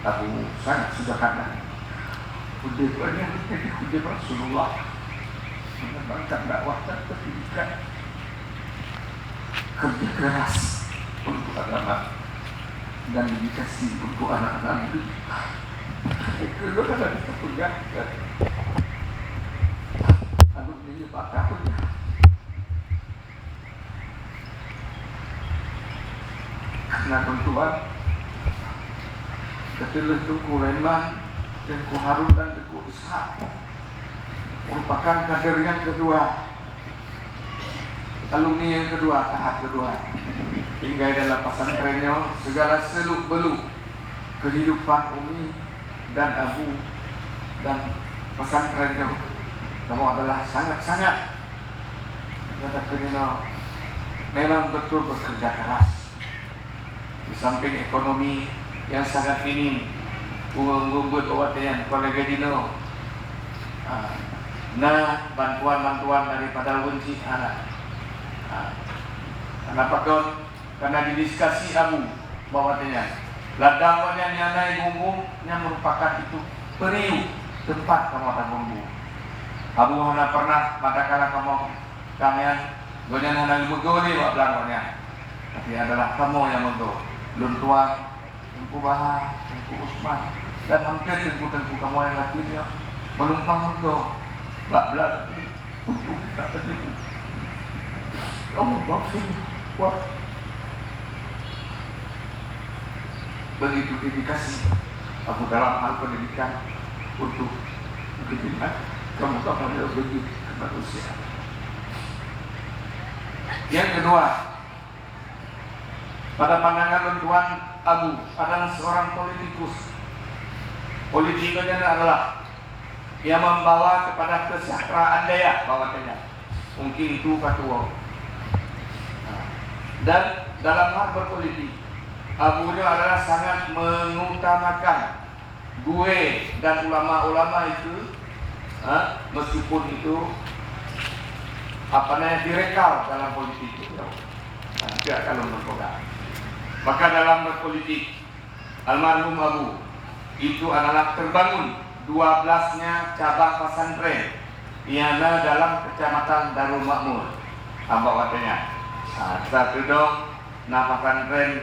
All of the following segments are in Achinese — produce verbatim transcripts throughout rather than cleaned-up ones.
Abu sangat sederhana. Udeb nyan jadi udeb Rasulullah, mengembangkan dakwah dan pendidikan, kerja keras untuk agama dan dedikasi untuk anak-anak muda. Itu kan ada satu pegang. Abu ini bakal punya. Nah, tuan-tuan, keteuleuh Teungku Reman, Teungku Harun dan Teungku Ishak merupakan kader nyang keudua, alumni nyang keudua, tahap keudua. Tinggai dalam pesantren nyoe, segala seluk-beluk kehidupan umi dan abu dan pesantren nyoe, kamoe adalah sangat-sangat Kata Firman memang betul bekerja keras. Di samping ekonomi yang sangat minim, ureueng-ureueng buet awak nyan, kolega jinoe, ah, na bantuan-bantuan daripada ureueng cit hana. Ah, kenapa kon? Karena didiskasi Abu bak watèe nyan. Ladang gobnyan nyang na i bumbong nyan merupakan itu peuriuh teumpat kamoe tabong bu. Abu hana pernah, manakala kamoe ka nyan, gobnyan hana geumeugo lé bak blang gobnyan. Tapi adalah kamoe nyang meugo. Lôn tuan, Teungku Bahar, Teungku Usman, dan hampir teungku-teungku kamoe nyang laén nyoe meulumpang meugo bak blang. Untuk kita sendiri. Allah maafkan. Wah. Begitu dedikasi Abu dalam hal pendidikan untuk mendidik kamu kamu yang begitu manusia. Yang kedua, pada pandangan lôn tuan, Abu adalah seorang politikus. Politik itu adalah yang membawa kepada kesejahteraan daya bawah tengah. Mungkin itu ketua. Nah, dan dalam hal berpolitik, Abu nyoe adalah sangat mengutamakan gurèe dan ulama-ulama itu, ha, meskipun itu, apa namanya, direkal dalam politik itu. Ha, tidak kalau berpegang. Maka dalam berpolitik, almarhum Abu itu adalah terbangun dua belasnya cabang pesantren yang ada dalam Kecamatan Darul Makmur, Ambak Watanya. Ha, kita tudong na pesantren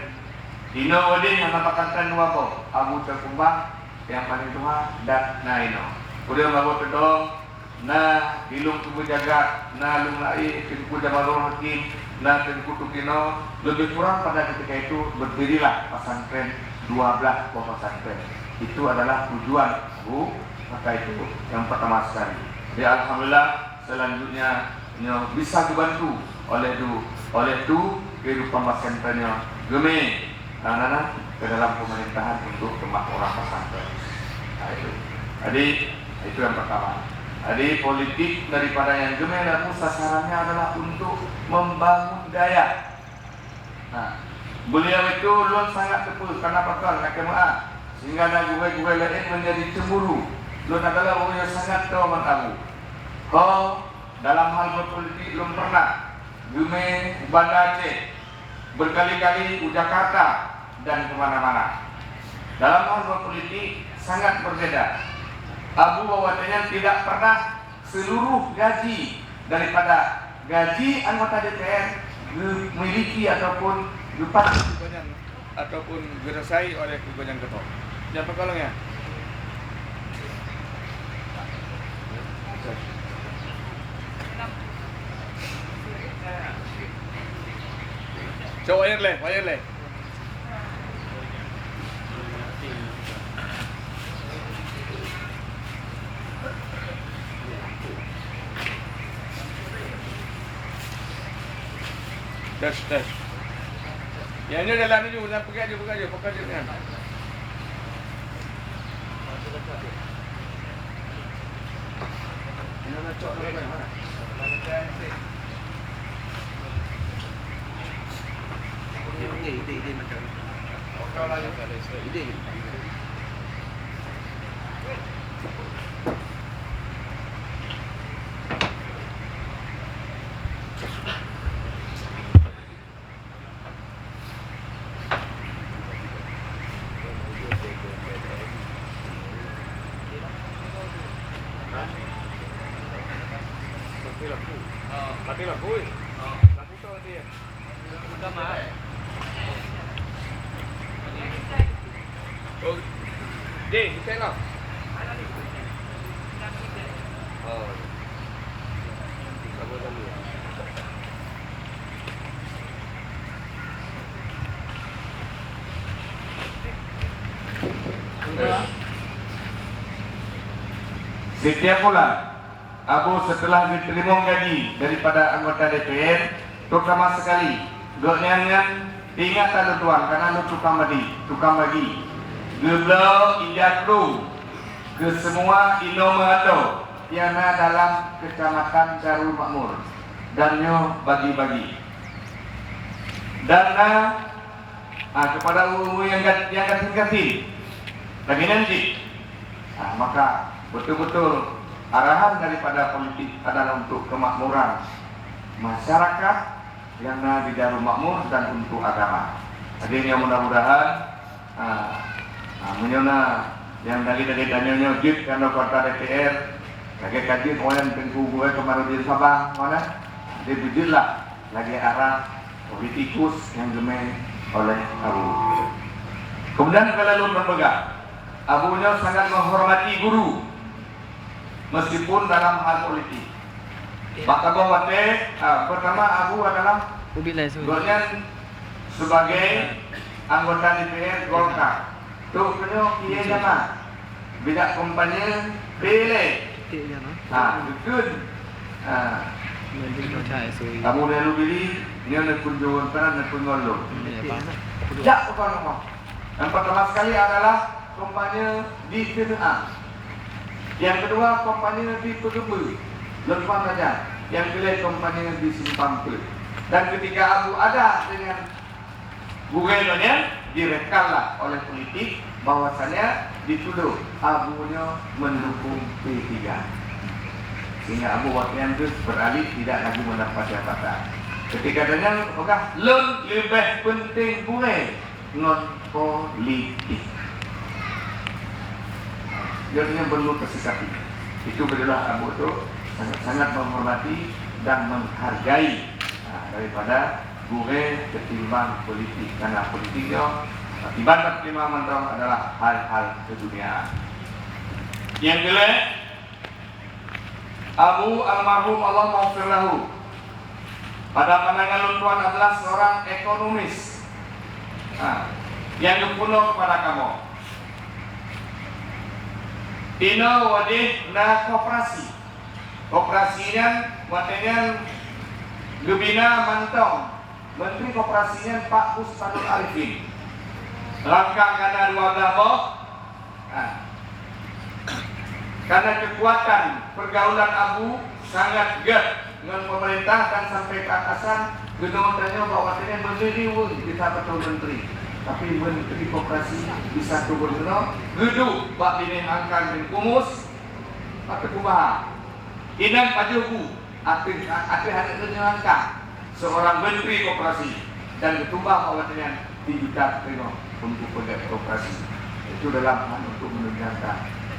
inoe udeh, na pesantren dua boh, Abu Teukumbang nyang paling tuha dan na inoe. Kemudian Abu Teudong na di Lôn Teubeujagat, na Lôn Laie, Teungku Jamalul Hakim, na Teungku Tukino, lebih kurang pada ketika itu berdirilah pesantren, dua belas boh pesantren. Itu adalah tujuan Abu masa itu yang pertama sekali. Jadi, alhamdulillah, selanjutnya nyoe bisa dibantu oleh tu, oleh tu kehidupan pesantren nyoe geumé aneuk-aneuk ke dalam pemerintahan untuk kemakmuran pesantren. Nah, itu. Jadi, itu yang pertama. Jadi, politik daripada yang geumé lagu sasarannya adalah untuk membangun daya. Nah, beliau itu lôn sangat teupeu karena pakon, kata meu'ah, sehingga na gurèe-gurèe laén menjadi cemburu. Lôn adalah ureueng yang sangat teuh ngon Abu. Ho, dalam hal berpolitik lôn pernah geumé u Banda Aceh, berkali-kali u Jakarta dan ke mana-mana. Dalam hal berpolitik sangat berbeda. Abu bak watèe nyan tidak pernah seluruh gaji daripada gaji anggota D P R geumiliki ataupun geupatéh ataupun geurasai oleh gobnyan keudroe. Nyang peugah lagèe nyan. Cok wayar leh, wayar leh. Tes, tes. Nyang nyoe jalan laju, nyang peugah laju, peugah laju, peugah laju nyan. Ide, ide, ide macam ni. Ide. Oh, deh, kita lah. Oh. Sama-sama. Setiap bulan, Abu setelah geuteurimong gaji daripada anggota D P R, terutama sekali gobnyan nyan, ingat lôn tuan, karena lôn tukang bagi, tukang bagi. Geubloe ija krueng keu semua inong meuhanto nyang na dalam Kecamatan Darul Makmur, dan nyoe bagi-bagi. Dan na, ah, kepada ureuëng-ureuëng nyang gat-, nyang gasien-gasien, lagée nyan cit. Ah, maka betul-betul arahan daripada politik adalah untuk kemakmuran masyarakat nyang na di Darul Makmur dan untuk agama. Jadi, nyoe mudah-mudahan, ah, ah, meunyoe na nyang dari-dari tanyoe nyoe jeuet keu anggota D P R, lagée ka jeuet awaknyan Teungku Gurée Kamarudin Sabang, mana? Jadi, beujeuetlah lagée ara politikus nyang geumé oleh Abu. Kemudian, kalau lôn peugah, Abu nyoe sangat menghormati guru, meskipun dalam hal politik. Bak saboh watée, ah, pertama Abu adalah Ubit lai su. Gobnyan sebagai anggota D P R Golkar. Trok keunoe kiyée jama, bijak kampanye P L A. Tiek nyan, ah. Ha, geukheun. Ha. Nyan dia macam esok. Kamu lalu bili, nyoe neukunjung, kana neukunjung lom. Iya, Pak. Jak, Pak. Yang pertama sekali adalah kampanye di Teuneuang. Yang kedua, kampanye di Peugeumbeu. Lôn paham saja. Yang keulhèe, kampanye di Simpang Peuet. Dan ketika Abu ada dengan gurée nyan, direkamlah oleh politik bahwasanya dituduh Abu nyoe mendukung P tiga. Sehingga Abu waktu nyan terus beralih tidak lagi mendapat jabatan. Ketika nyan, apakah lôn leubeh penting gurée ngon politik. Jadi, yang perlu tersikapi. Itu adalah Abu tu sangat-sangat menghormati dan menghargai, ha, daripada gurée ketimbang politik. Karena politik nyoe, akibat ketimbang mantong adalah hal-hal keduniaan. Yang keulhèe, Abu almarhum, Allah maghfir lahu, pada pandangan lôn tuan adalah seorang ekonomis, ha, nyang geupeurunoe kepada kamoe. Inoe wadéh na koperasi. Koperasi nyan watée nyan geubina mantong Menteri Koperasi nyan Pak Bustanul Arifin. Rangkang ka na dua blah boh. Ha. Karena kekuatan pergaulan Abu sangat gét ngon pemerintah dan sampai ke atasan, geutanyoe bahwa tanyoe meunuri ureuëng bisa beutôi menteri. Tapi Menteri Koperasi bisa turun keunoe, geuduek bak binéh angkang Teungku Mus, Pak Teungku Baha. Inan pajoh bu. Ateueh, ateueh aneuk nyoe angka seorang menteri koperasi dan geutumbah bak watée nyan tijuta teungoh untuk peugét koperasi. Itu dalam hal untuk menurunkan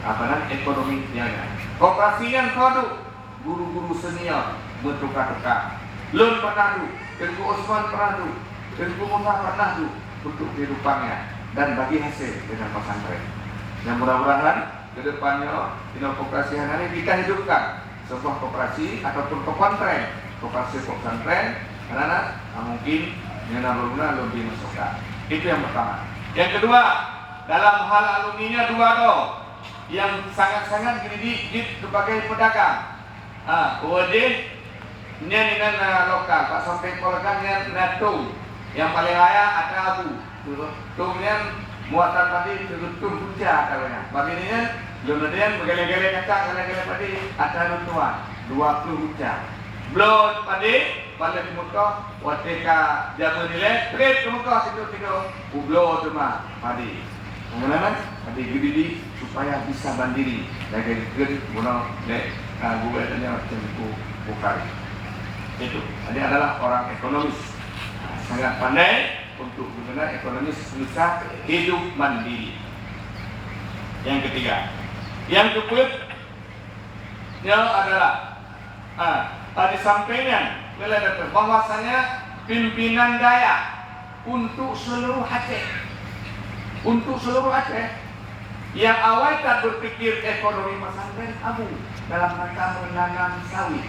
apa nan ekonomi nyan. Koperasi nyan produk guru-guru senior meutuka-tuka. Lôn pernah duek, Teungku Osman pernah duek, Teungku Musa pernah duek untuk kehidupan nyan dan bagi hasil dengan pesantren. Dan mudah-mudahan Ke depan nyoe, inoe koperasi hana lé kita hidupkan sebuah koperasi ataupun pesantren, koperasi pesantren, karena, ah, mungkin nyang na berguna lebih masuk. Itu yang pertama. Yang kedua, dalam hal alumni nya dua droe yang sangat-sangat geudidik jeuet sebagai pedagang. Ha, uroe jih, nyan inan na lokal, bak sampéng polokan nyan na tueng. Nyang paleng raya atra abu. Tueng nyan muatan padé sireutôh buca atra nyan. Bak binéh nyan, lôn adéng meugaleng-galeng kacang, galeng-galeng padé, atra lôn tuan, dua ploh buca. Bloe padé, bak lheueh keumeukoh, watée ka jameun ilée, trép keumeukoh tido-tido, kubloe teuma padé. Meunan, padé geudidik supaya bisa mandiri, lagée geukheun bunoe lé, ah, gurée tanyoe Teungku Bukhari. Itu, dia adalah orang ekonomis. Ah, sangat pandai untuk bagaimana ekonomis bisa hidup mandiri. Yang ketiga. Yang keempat, nya adalah, ah, di samping nyan, Bahwasanya pimpinan dayah untuk seluruh Aceh, untuk seluruh Aceh, nyang awai that berpikir ekonomi pesantren Abu dalam rangka menanam sawit.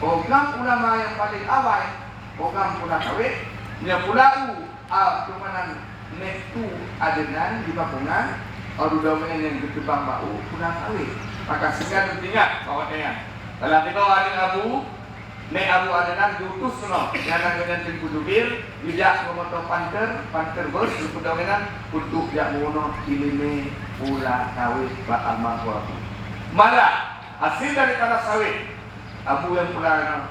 Program ulama nyang paling awai, program pula sawit, nyoe pula u, a, keumanan Neptu Adenan di Bakungan, Abu Daud nyang geuteubang bak u pula sawit. Maka sehingga teuingat bahwa nyan salah tiga aneuk Abu, Nek Abu Adenan diutus keunoe, nyang na geuh nyan Teungku Jubir, geujak ngon moto Panther, Panther Bus, Teungku Adenan, untuk jak meurunoe ileumèe pula sawit bak almarhum Abu. Malah, hasil daripada sawit Abu nyang pula nyan,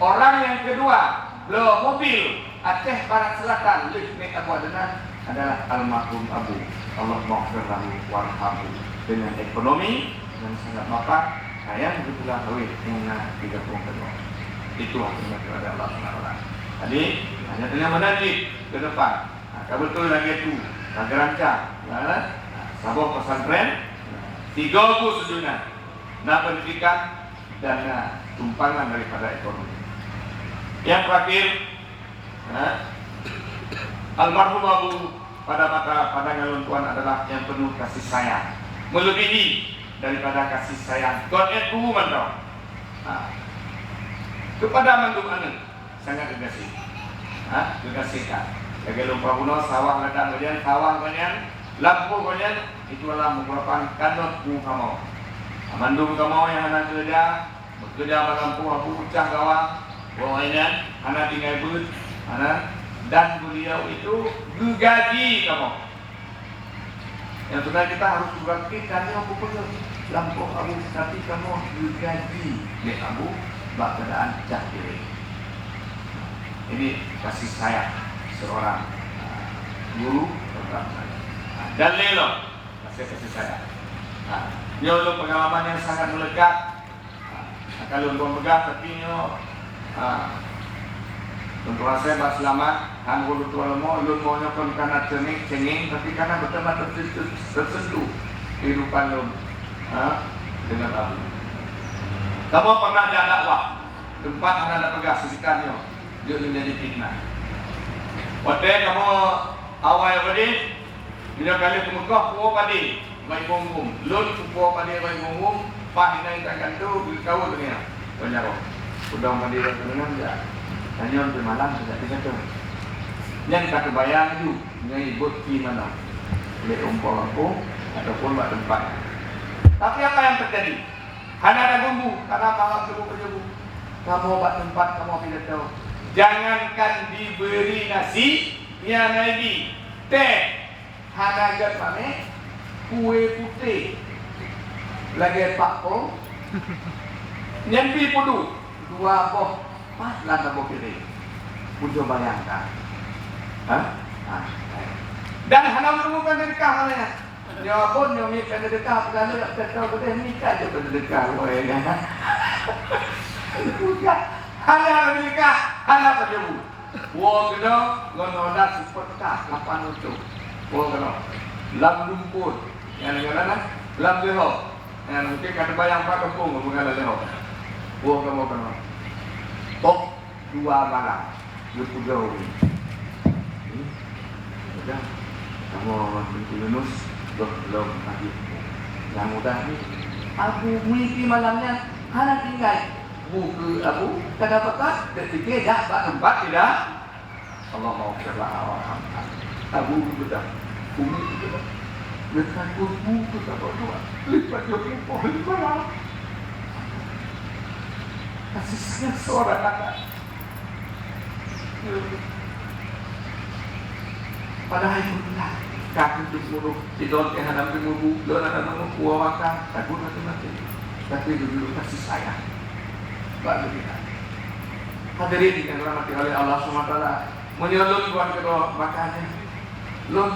orang nyang keudua bloe mobil Aceh Barat Selatan lheueh Nek Abu Adenan adalah almarhum Abu. Allahummaghfir lahu warhamhu. Dengan ekonomi yang sangat mapan, ayam geupeugah kawin nyang na di gampông keudroe. Itu haknya kepada Allah Subhanahu Wa Taala. Jadi, hanya tinggal menanti ke depan. Nah, ka beutôi lagèe tu, ka geurancang, nah, saboh pesantren, tiga buku sedunia, na pendidikan dan na tumpangan daripada ekonomi. Yang terakhir, Ha? Almarhum Abu pada mata pandangan lôn tuan adalah nyang penuh kasih sayang, melebihi daripada kasih sayang kon ék guru mantong. Ha. Kepada mandum aneuk sangat geugaséh. Ha, geugaséh that. Lagèe lôn peugah bunoe sawah ladang gobnyan, sawah gobnyan, lampôh gobnyan, itu adalah merupakan kanot guru kamoe. Mandum kamoe nyang hana keureuja, Meukeureuja bak lampôh Abu peucah gawang, boh nyan hana tinggai beuet, hana, dan beliau itu geugaji kamoe. Nyang sebenarnya kita harus berbakti, tanyoe beupeugah lampôh Abu, tapi kamoe geugaji lé Abu bak keuadaan cah piring. Ini kasih sayang seorang, ah, guru terhadap saya. Ah, dan lé lom, kasih, kasih sayang. Ah, nyoe lôn pengalaman yang sangat melekat. Ha, ka lôn peugah, tapi nyoe, ha, lôn peurasa bak seulamat, han ulôn tuan lôn mo, lôn mo nyoe kon kana cengeng, cengeng, tapi kana beutama tersentuh, tersentuh kehidupan lôn, ha, dengan Abu. Kamoe pernah jak dakwah, teumpat hana tapeugah sekitar nyoe, jeuet lôn jadi fitnah. Watèe kamoe awai padé, Meunyoe ka lheueh keu Meukah, puwoe padé bak imeum-imeum. Lôn kupuwoe padé bak imeum-imeum, paih inan ka gantoe, geukawen lagèe nyan. Kon jaroe. Peudong padé bak imeum-imeum, jak. Tanyoe di malam, jak di situ. Nyan ka teubayang ju, nyoe ibot pi manoe. Lé umpung kampung ataupun bak teumpat. Tapi apa yang terjadi? Hana tagumbu, karena malam teungku pajoh bu. Kamoe bak teumpat kamoe pidato. Jangankan diberi nasi, nyan lagi teh. Hana gèt manéh, kue putéh lagèe pakong, nyan pi peuduek dua boh, pat lam saboh piréng. Cuba bayangkan. Ha? Ha. Dan hana meunurunkan seudeukah manéh. Nyoe pun nyoe miet ka seudeukah, bukan lé, tak tahu beudeh miet ka jeuet seudeukah, weh. Bukan. Hana seudeukah, hana peujeuet. Woe keunoe ngon Honda Super Car lapan uncok. Woe keunoe. Lam lumpur. Nyang nyoe na, lam leuho. Nyang mungken ka teubayang bak gampông ngon lam leuho. Woe kamoe keunoe. Tok dua malam. Geupeugah ureueng. Hmm? Udah. Kamoe ngon Teungku Yunus, goh lom pagi. Nyang udah ni, Abu mimpi malam nyan hana tinggai. Buku Abu, kada bakat, ketika jak bak teumpat tidak. Allahumma ighfir laha warhamha. Abu geubeudôh, umi geubeudôh. Geutakot buku saboh dua. Lipat jauh mupoh lima. Kasih sayang seorang anak. Padahai pun lah, ka keuneuk muruh sidon teuh hana teumubu, lôn hana teumubu, kuah makan, takut mati-mati. Tapi dulu kasih sayang. Bak leubihan. Hadirin yang dirahmati oleh Allah Subhanahu Wa Taala, meunyoe lôn buat keudroe makan nyan, lôn,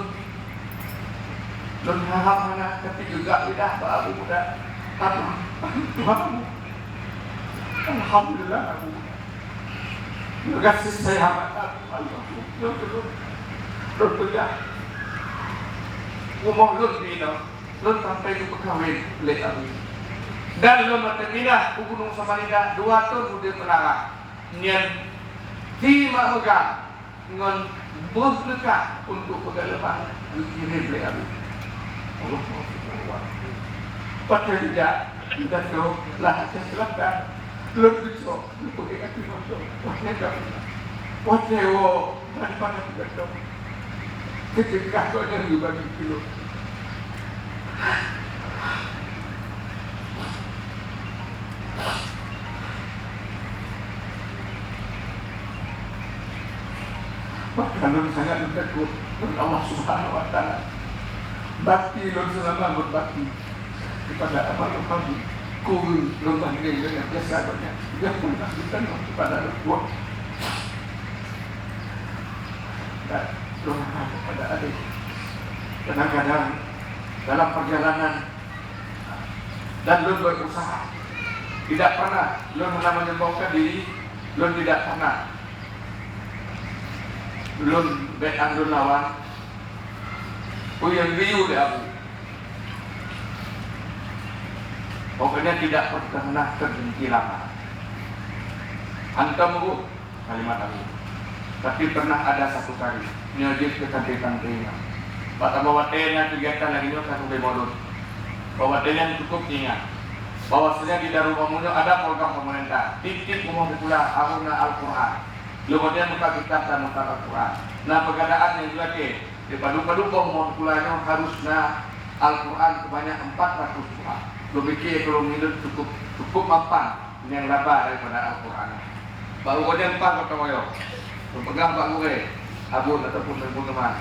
lôn harap hana, tapi juga lidah bak Abu Muda. Tapi Tuhan, alhamdulillah Abu Muda. Terima kasih saya amat. Alhamdulillah. Lôn peugah. Rumoh lôn di inoe. Lôn sampai geupeukawen lé Abu. Dan lôn mantong pindah u Gunong Samarinda dua thon udeb meulara. Nyan si mak meugah ngon beuh leukat untuk peugaleuman geukirém lé Abu. Allahu Akbar. Watèe geujak, geutanyoe lah até seulatan. Lôn geucok, geupeugèt ateueh moto. Watèe ka, watèe woe, ban-ban geutanyoe. Seudeukah gobnyan geubagi keu lôn. Maka lôn sangat meutakot ngon Allah Subhanahu wa Taala. Bakti lôn seulama buet bakti kepada almarhum Abu. Kureueng lôn bandeng deungon jasa gobnyan. Dia pun nak bukan kepada lôn buat. Dan lôn kepada adik. Kadang-kadang dalam perjalanan dan lôn berusaha. Tidak pernah lôn hana menyombongkan diri, lôn tidak pernah lôn bèk lôn lawan. Peue nyang geuyue lé Abu, pokoknya tidak pernah terhenti lama. Hantom Abu, kalimat Abu. Tapi pernah ada satu kali, nyoe jeuet keu tante-tante nyan. Bak saboh watèe na kegiatan lagèe nyoe ka keubeue mulod. Bak watèe nyan cukup ingat bahwasanya di Darul Makmur nyoe ada program pemerintah, tiep-tiep rumoh sikula harus na Al-Quran. Lom watèe nyan muka kitab dan muka Al-Quran. Na peugadaan nyang geulakèe, di padub-padub boh rumoh sikula nyoe harus na Al-Quran seubanyak empat ratus surah. Lôn pikè keu lôn ngileuen cukup, cukup mampan. Nyang laba daripada Al-Quran. Bak uroe nyan pat gotong royong, lôn peugah bak gurèe, abon ataupun teungku teuman,